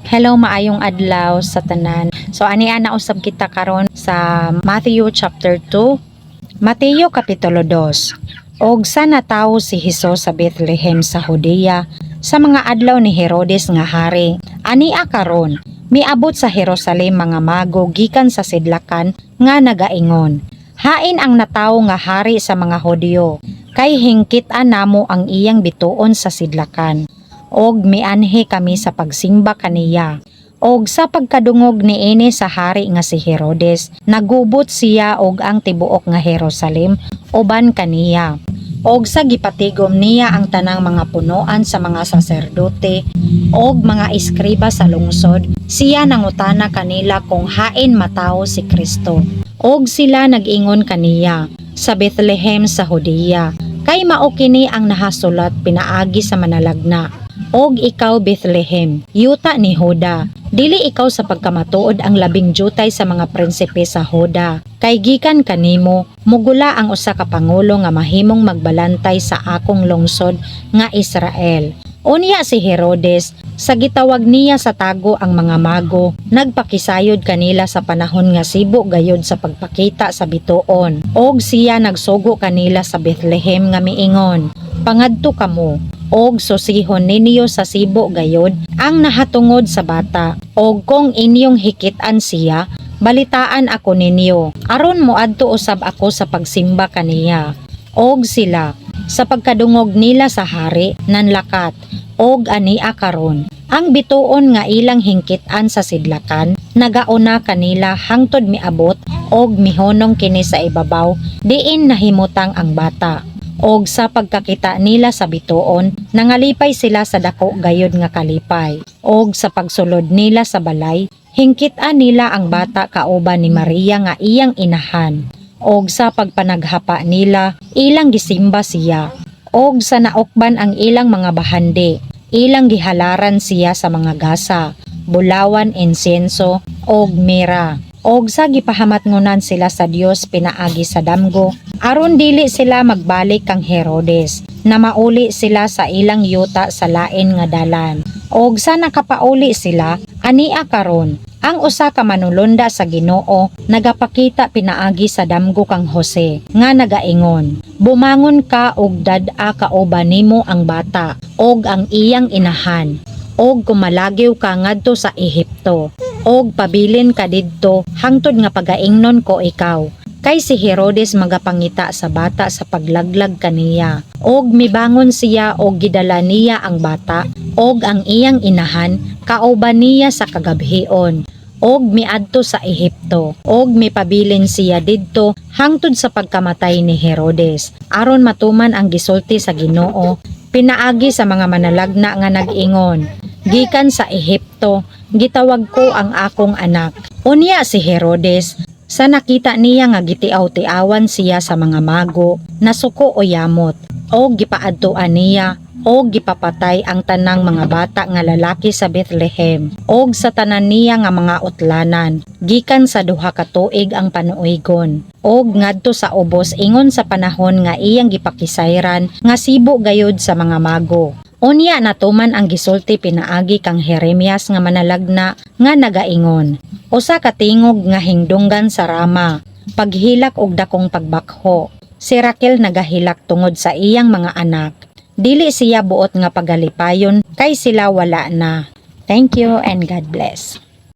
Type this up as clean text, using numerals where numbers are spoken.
Hello, maayong adlaw sa tanan. So ani ana usab kita karon sa Matthew chapter 2. Mateo kapitulo 2. Og sa natawo si Hesus sa Bethlehem sa Judea sa mga adlaw ni Herodes nga hari. Ania karon, miabot sa Jerusalem mga mago gikan sa sidlakan nga nagaingon, "Hain ang natawo nga hari sa mga Hudiyo? Kay hingkit-an namo ang iyang bituon sa sidlakan og mianhi kami sa pagsimba kaniya." Og sa pagkadungog niini sa hari nga si Herodes, nagubot siya og ang tibuok nga Jerusalem uban kaniya. Og sa gipatigom niya ang tanang mga punoan sa mga saserdote og mga eskriba sa lungsod, siya nangutana kanila kung hain matawo si Kristo. Og sila nag-ingon kaniya, "Sa Bethlehem sa Judea, kay mao kini ang nahasulat pinaagi sa manalagna. Og ikaw, Bethlehem, yuta ni Juda, dili ikaw sa pagkamatuod ang labing jutay sa mga prinsipe sa Juda. Kay gikan kanimo, mugula ang usa ka pangulo nga mahimong magbalantay sa akong lungsod nga Israel." Unya si Herodes, sa gitawag niya sa tago ang mga mago, nagpakisayod kanila sa panahon nga sibo gayod sa pagpakita sa bituon. Og siya nagsugo kanila sa Bethlehem nga miingon, "Pangadto kamo, og susihon ninyo sa sibo gayod ang nahatungod sa bata. Og kung inyong hikit-an siya, balitaan ako ninyo, aron moadto usab ako sa pagsimba kaniya." Og sila, sa pagkadungog nila sa hari, nanlakat, og ania karon, ang bituon nga ilang hingkit-an sa sidlakan, nagauna kanila hangtod miabot og mihunong kini sa ibabaw diin nahimutang ang bata. Og sa pagkakita nila sa bituon, nangalipay sila sa dako gayod nga kalipay. Og sa pagsulod nila sa balay, hingkit-an nila ang bata kauban ni Maria nga iyang inahan. Og sa pagpanaghapa nila, ilang gisimba siya. Og sa naukban ang ilang mga bahandi, ilang gihalaran siya sa mga gasa, bulawan, insenso, og mira. Og sa gipahamatngonan sila sa Dios pinaagi sa damgo, aron dili sila magbalik kang Herodes, na mauli sila sa ilang yuta sa lain nga dalan. Og sa nakapauli sila, ania karon, ang usa ka manulunda sa Ginoo nagapakita pinaagi sa damgo kang Jose nga nagaingon, "Bumangon ka og dad-a kauban nimo ang bata og ang iyang inahan, og kumalagiw ka ngadto sa Ehipto, og pabilin ka didto hangtod nga pagaingnon ko ikaw. Kay si Herodes magapangita sa bata sa paglaglag kaniya." Og mibangon siya og gidala niya ang bata og ang iyang inahan kauban niya sa kagabhion og miadto sa Ehipto, og mipabilin siya didto hangtod sa pagkamatay ni Herodes, aron matuman ang gisulti sa Ginoo pinaagi sa mga manalagna nga nag-ingon, "Gikan sa Ehipto gitawag ko ang akong anak." Unya si Herodes, sa nakita niya nga gitiaw-tiawan siya sa mga mago, nasuko o yamot, og gipaadtuan niya og gipapatay ang tanang mga bata nga lalaki sa Bethlehem og sa tanan niya nga mga utlanan gikan sa 2 ka tuig ang panuigon og ngadto sa ubos, ingon sa panahon nga iyang gipakisayran nga sibo gayod sa mga mago. Unya natuman ang gisulti pinaagi kang Jeremias nga manalagna nga nagaingon, "Usa ka tingog nga hingdunggan sa Rama, paghilak og dakong pagbakho. Si Raquel nagahilak tungod sa iyang mga anak. Dili siya buot nga pagalipayon kay sila wala na." Thank you and God bless.